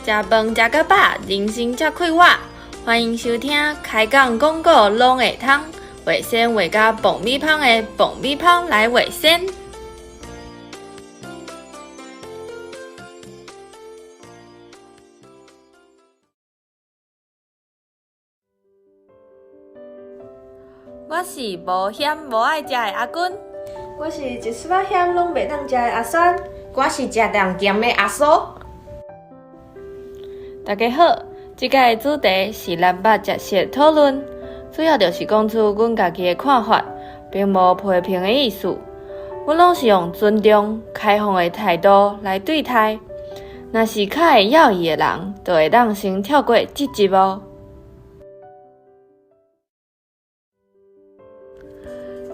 食飯食甲飽，人生才快活。歡迎收聽開講廣告攏會通，畫線畫甲爆米香的爆米香來畫線。我是無鹹無愛食的阿君，我是一絲仔鹹攏袂當食的阿酸，我是食淡鹹的阿蘇。大家好，這擺的主題是南北食食討論，主要就是講出阮家己的看法，並無批評的意思。阮攏是用尊重、開放的態度來對待。若是較會枵伊的人，就會當先跳過這集哦。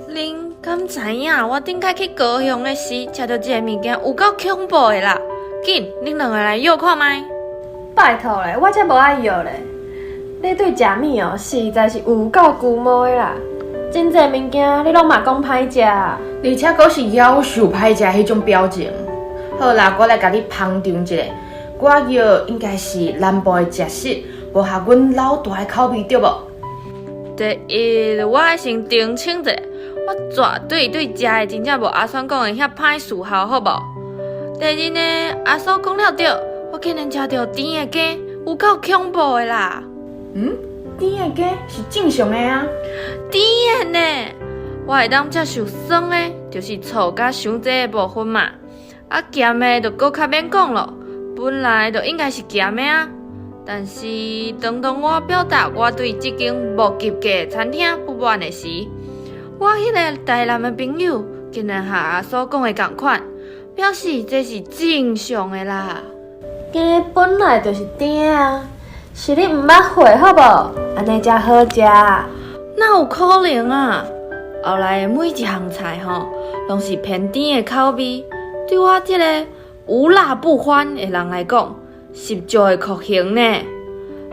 恁敢知影我頂擺去高雄的時，食著一個物件有夠恐怖的啦！緊，恁兩个來藥看覓。拜託咧，我才無愛藥咧！你對食物哦，實在是有夠龜毛的啦！真濟物件你攏嘛講歹食，而且閣是夭壽歹食彼種表情。好啦，我來共你捧場一下，我藥應該是南部的食食，無合阮老大的口味對無？第一，我愛先澄清一下，我絕對對食的真正無阿酸講的遐歹伺候，好無？第二呢，阿蘇講了對，我竟然食著甜的粿，有夠恐怖的啦！嗯，甜的粿是正常的啊。甜的呢，我會當接受酸的，就是醋佮傷濟的部分嘛。啊，鹹的就閣較免講咯，本來就應該是鹹的啊。但是，當當我表達我對這間無及格的餐廳不滿的時，我彼个台南的朋友竟然和阿蘇講的仝款，表示這是正常的啦。粿本來就是甜啊，是你毋捌貨好無？按呢才好食。哪有可能啊？後來的每一項菜吼，攏是偏甜的口味，對我這个無辣不歡的人來講，十足的酷刑呢！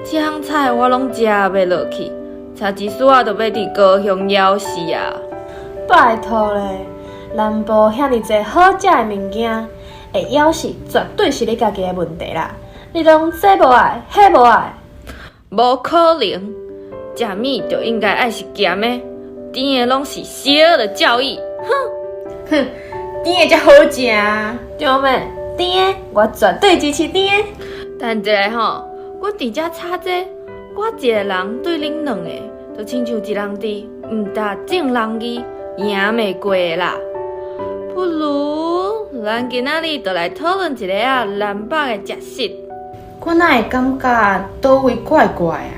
這項菜我攏食袂落去，差一絲仔就欲佇高雄枵死啊！拜託咧，南部遐爾濟好食的物件，會枵死絕對是你家己的問題啦！你攏這無愛，彼無愛，無可能！食物就應該愛是鹹的，甜的攏是邪惡的教義。哼哼，甜的才好食啊！對咩？甜的，我絕對支持甜的。等一下吼，我佇遮插這，我一个人對恁兩个，就親像一人佇毋達眾人意，贏袂過的啦。不如咱今仔日就來討論一下仔南北的食食。我哪會感覺佗位怪怪啊？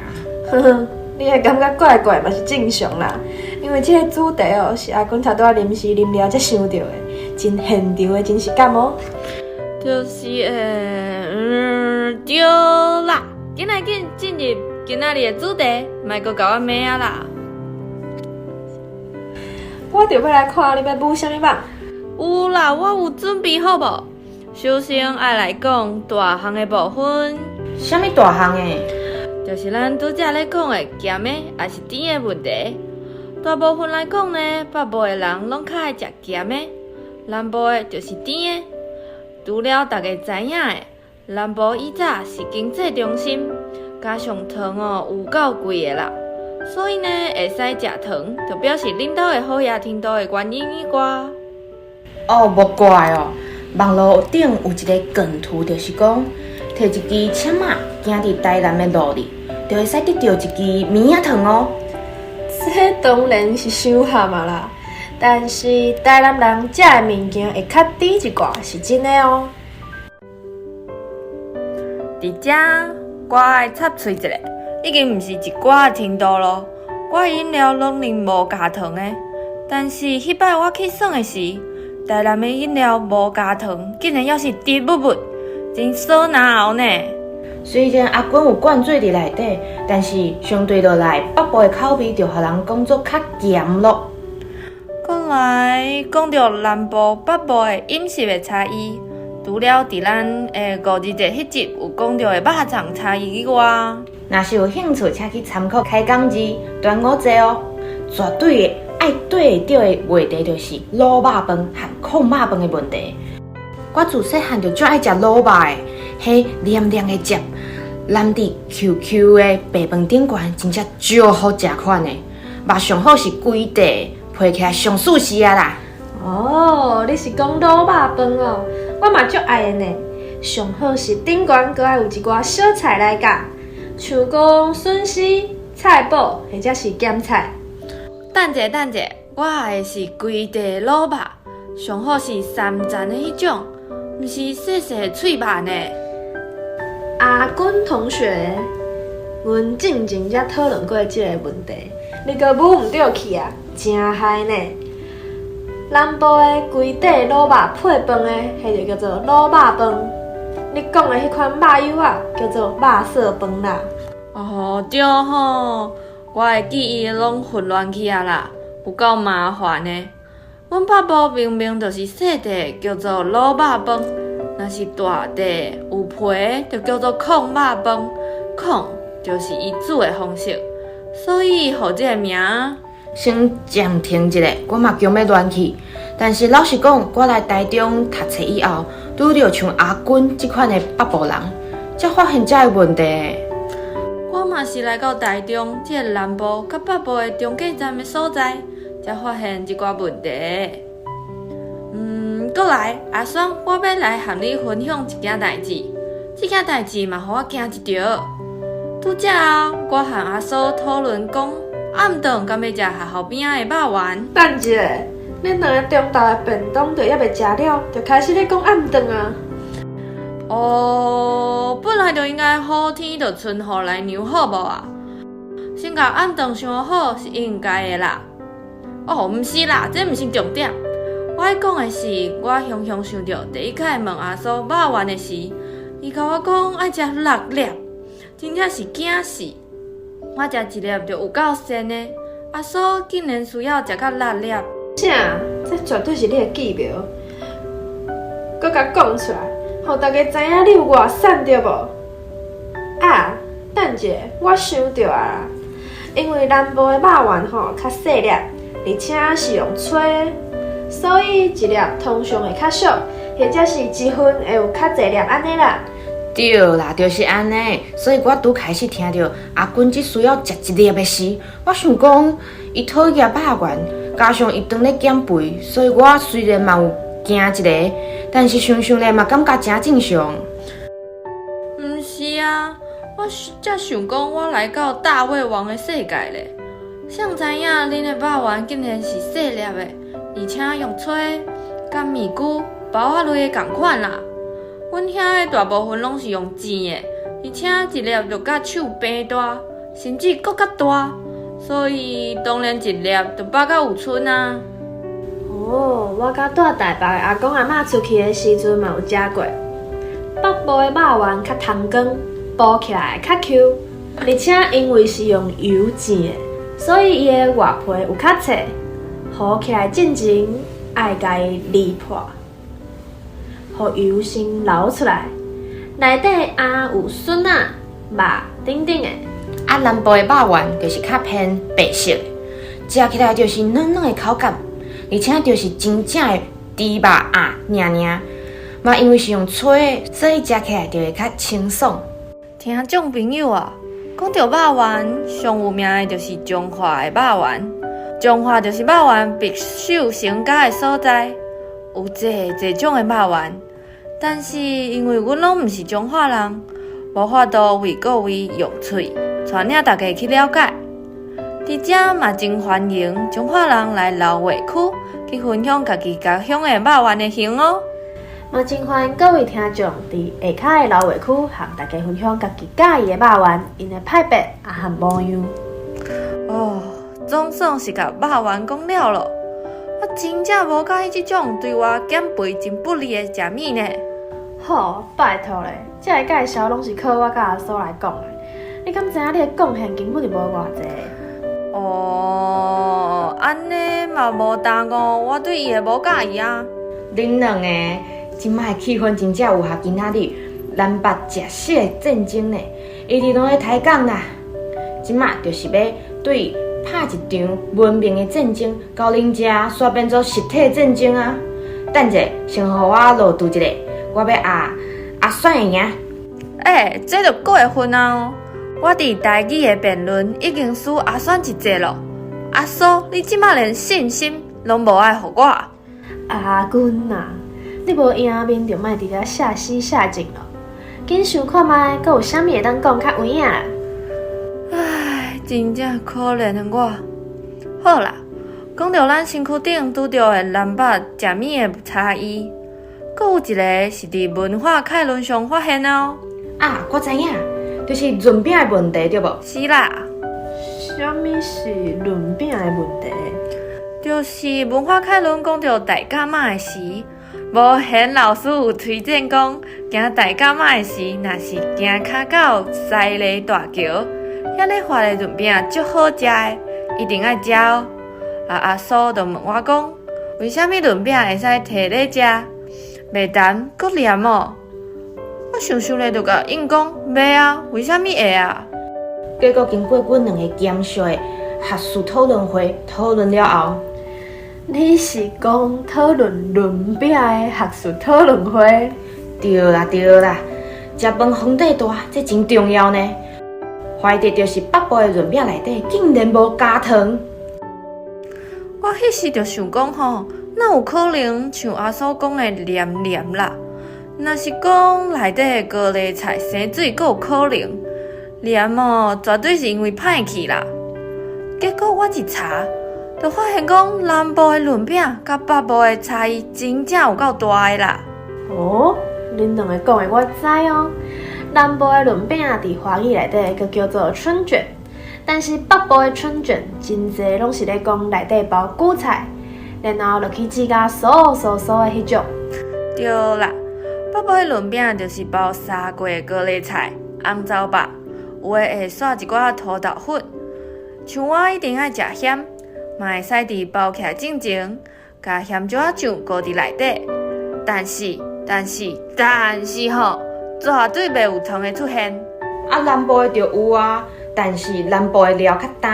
呵呵，你會感覺怪怪嘛是正常啦，因為這个主題哦是阿君頭拄仔臨時臨了才想著的，真現場的真實感哦。就是對啦，緊來緊進入今仔日的主題，莫閣共我罵啊啦！我著欲來看你欲舞啥物網。有啦，我有準備好無？首先愛來講大項的部分。啥物大項的？就是咱拄才咧講的鹹的抑是甜的問題。大部分來講呢，北部的人攏較愛食鹹的，南部的就是甜的。除了大家知影的，南部以早是經濟中心，加上糖哦有夠貴的啦，所以呢會使食糖，就表示恁兜的好額程度的原因以外。哦，無怪哦，網路頂有一个梗圖，就是講，提一支籤仔，行佇台南的路裡，就會使得著一支棉仔糖哦。這當然是傷譀啊啦！但是台南人食的物件會較甜一寡，是真的哦。佇遮我愛插喙一下，已經毋是一寡的程度囉。我的飲料攏啉無加糖的，但是彼擺我去耍的時，台南的飲料無加糖，竟然猶是甜蜜蜜，真鎖嚨喉呢。雖然阿君有灌醉佇內底，但是相對落來，北部的口味就予人講做較鹹囉。過來講著南部、北部的飲食的差異，除了佇咱的五日節彼集有講著的肉粽差異以外，若是有興趣，請去參考開講字端午節哦。絕對的愛對會著的話題就是滷肉飯和控肉飯的問題。我自細漢就足愛食滷肉的，彼黏黏的汁，淋佇 Q Q 的白飯頂懸，真正足好食款的。肉上好是規塊，配起來上舒適啊啦！哦，你是講滷肉飯哦？我嘛足愛的呢。上好是頂懸閣愛有一寡小菜來夾，像講筍絲、菜脯或者是鹹菜。等者等者，我愛的是規塊滷肉，上好是三層的彼種，毋是細細的碎肉呢。阿君同學，阮進前才討論過這个問題，你閣舞毋著去啊？誠害呢！南部的規塊滷肉配飯的，彼就叫做滷肉飯。你講的彼款肉幼仔，叫做肉燥飯啦。哦，對吼，我的記憶攏混亂去啊啦，有夠麻煩的。阮北部明明就是細塊叫做滷肉飯，若是大塊有皮的就叫做炕肉飯。炕就是伊煮的方式，所以予這个名。先暫停一下，我嘛驚欲亂去。但是老實講，我來台中讀冊以後，拄著像阿君這款的北部人，才發現這个問題。我嘛是來到台中這个南部佮北部的中間站的所在，才發現這寡問題。閣來，阿雙，我欲來和你分享一件代誌。這件代誌嘛，予我驚一著。拄才啊，我和阿蘇討論講，暗頓敢欲食學校邊仔的肉圓。等一下，恁兩个中晝的便當都猶未食了，就開始咧講暗頓啊？哦，本來就應該好天就春雨來量好無啊？先共暗頓想好是應該的啦。哦，毋是啦，這毋是重點。我愛講的是，我雄雄想著第一擺問阿蘇肉圓的時，伊共我講愛食六粒，真正是驚死。我食一粒就有夠跣的，阿蘇竟然需要食到六粒。啥？這絕對是你的計謀，閣共講出來，予大家知影你有偌瘦對無？啊，等者，我想著啊，因為南部的肉圓吼較細粒，而且是用炊的，所以一粒通常會較俗，或者是一份會有較濟粒按呢啦。對啦，就是按呢。所以我拄開始聽著阿君只需要食一粒的時，我想講伊討厭肉圓，加上伊當咧減肥，所以我雖然嘛有驚一下，但是想想咧嘛感覺誠正常。毋是啊，我才想講我來到大胃王的世界咧，誰知影恁的肉圓竟然是細粒的，而且用炊，佮麵龜、包仔類的仝款啦。阮遐的大部分攏是用煎的，而且一粒就佮手臂大，甚至閣較大，所以當然一粒就飽甲有賰啊。哦，我佮住台北的阿公阿嬤出去的時陣嘛有食過。北部的肉圓較彈光，包起來較 Q，而且因為是用油煎的，所以伊的外皮有較脆，糊起來進前愛共伊離破，予油先流出來。內底也有筍仔、肉等等的。啊，南部的肉圓就是較偏白色的，食起來就是軟軟的口感，而且就是真正的豬肉仔爾爾。嘛，因為是用炊的，所以食起來就會較清爽。聽眾朋友啊，講著肉圓，上有名的就是彰化的肉圓。彰化就是肉圓白手成家的所在，有濟濟種的肉圓。但是因為阮攏毋是彰化人，無法度為各位用喙帶領大家去了解。佇遮嘛真歡迎彰化人來留話區去分享家己家鄉的肉圓的型哦。嘛真歡迎各位聽眾佇下跤的留話區，和大家分享家己佮意的肉圓，𪜶的派別啊和模樣。哦，總算是共肉圓講了囉。我真正無佮意這種對我減肥真不利的食物呢。好，拜託咧，這个介紹攏是靠我佮阿蘇來講的。你敢知影你的貢獻根本就無偌濟？哦，按呢嘛無耽誤我對伊的無佮意啊。恁兩個這擺的氣氛真正有合今仔日南北食食的戰爭呢，一直攏咧抬槓啦。這擺就是欲對拍一場文明的戰爭，到恁遮煞變做實體戰爭啊！等者，先予我落注一下，我欲押阿选會贏。欸，這就過分啊！我佇台語的辯論已經輸阿選一截咯。阿蘇，你這馬連信心攏無愛予我。阿君啊，你無贏面就莫佇遮下死下種咯。緊想看覓，閣有啥物會當講較有影啦？唉，真正可憐的我。好啦，講著咱身軀頂拄著的南北食物的差異，閣有一个是佇文化概論上發現的哦。啊，我知影，就是潤餅的問題對無？是啦。啥物是潤餅的問題？就是文化概論講著大甲媽的時，無賢老師有推薦講，行大甲媽的時，若是行跤到西麗大橋，遐咧發的潤餅足好食的，一定愛食哦。啊，阿蘇就問我講，為啥物潤餅會使提咧食，袂甜閣黏哦？我想想咧，就共應講，袂啊，為啥物會啊？結果經過阮兩個嚴肅的學術討論會討論了後，你是講討論潤餅的學術討論會？對啦對啦，食飯皇帝大，這真重要呢。懷疑就是北部的潤餅內底竟然無加糖。我彼時就想講吼，哪有可能像阿蘇講的黏黏啦？若是講內底的高麗菜生水，閣有可能黏哦，絕對是因為歹去啦。結果我一查，就發現講南部的潤餅佮北部的差異真正有夠大的啦。哦，恁兩個講的我知哦。南部的潤餅佇華語內底閣叫做春捲，但是北部的春捲真濟攏是咧講內底包韭菜，然後落去煮甲酥酥酥的彼種。對啦，北部的潤餅就是包沙過的高麗菜、紅糟肉，有的會撒一寡塗豆粉。像我一定愛食鹹，嘛會使佇包起來進前，共鹹椒仔醬糊佇內底。但是，但是，但是吼，絕對袂有糖的出現。啊，南部的就有啊，但是南部的料較焦，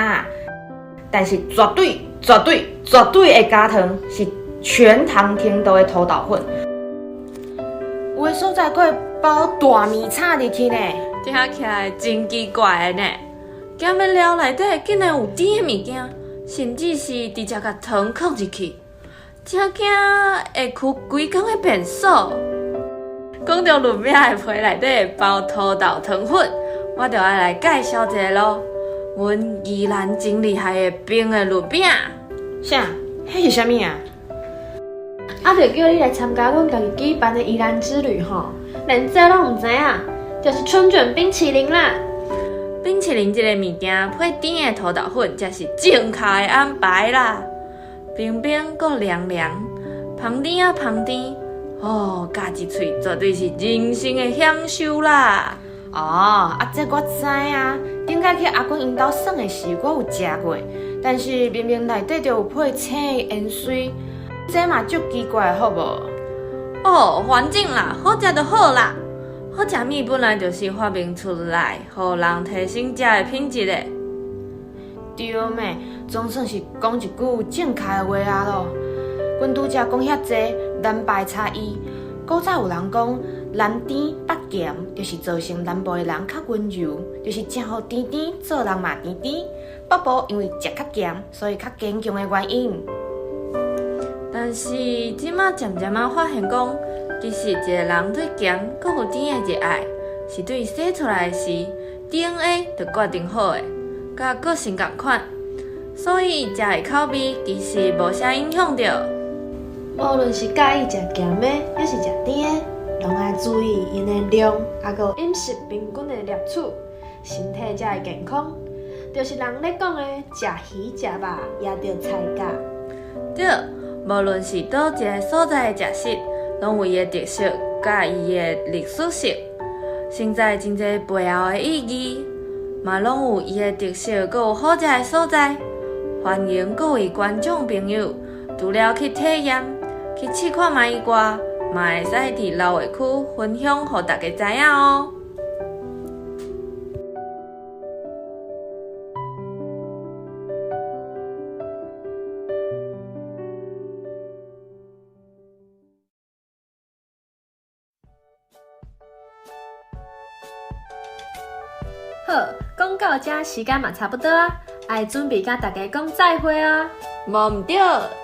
但是絕對、絕對、絕對會加糖，是全糖程度的塗豆粉。有的所在閣會包大米腸入去呢，聽起來真奇怪的呢。鹹的料內底竟然有甜的物件，甚至是直接共糖囥入去，真驚會開規工的便所。講著潤餅的皮內底會包塗豆糖粉，我就愛來介紹一下囉。阮宜蘭真厲害的冰的潤餅。啥？彼是啥物啊？啊，就叫你來參加阮家己舉辦的宜蘭之旅吼，連這攏毋知影，就是春捲冰淇淋啦。冰淇淋這个物件配甜的塗豆粉，才是正確的安排啦。冰冰閣涼涼，芳甜啊芳甜，哦，咬一喙絕對是人生的享受啦。哦，啊，這我知啊。頂擺去阿君𪜶兜耍的時，我有食過，但是明明內底就有配青的芫荽，這嘛足奇怪的，好無？哦，反正啦，好食就好啦。好食物本來就是發明出來，予人提升食的品質的。對咩？總算是講一句正確的話啊囉。阮拄才講遐濟南北差異，古早有人講南甜北鹹，就是造成南部的人較溫柔，就是食予甜甜，做人嘛甜甜。北部因為食較鹹，所以較堅強的原因。但是這馬漸漸仔發現講，其實一個人對鹹閣有甜的熱愛，是對生出來時 DNA 就決定好的，佮個性仝款，所以食的口味其實無啥影響著。無論是佮意食鹹的，抑是食甜的，攏愛注意𪜶的量，抑閣有飲食平均的攝取，身體才會健康。就是人咧講的，食魚食肉也著菜價。對，無論是佗一个所在的食食，攏有伊的特色佮伊的歷史性，承載真濟背後的意義，嘛攏有伊的特色，閣有好食的所在。歡迎各位觀眾朋友，除了去體驗、去試看覓以外，嘛會使佇留言區分享，予大家知影哦。好，講到遮時間嘛差不多啊，愛準備佮大家講再會啊。無毋對，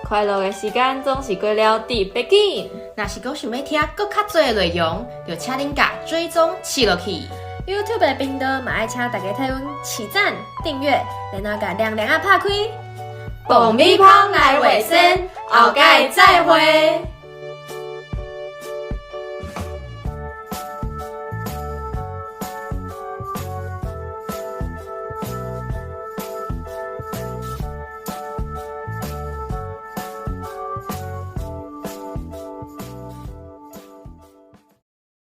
快樂的時間總是過了特別緊。若是講想欲聽閣較濟的內容，就請恁共追蹤試落去。 YouTube 的頻道嘛愛請大家替阮起讚、訂閱，然後共亮亮仔拍開。爆米芳來衛生，後擺再會。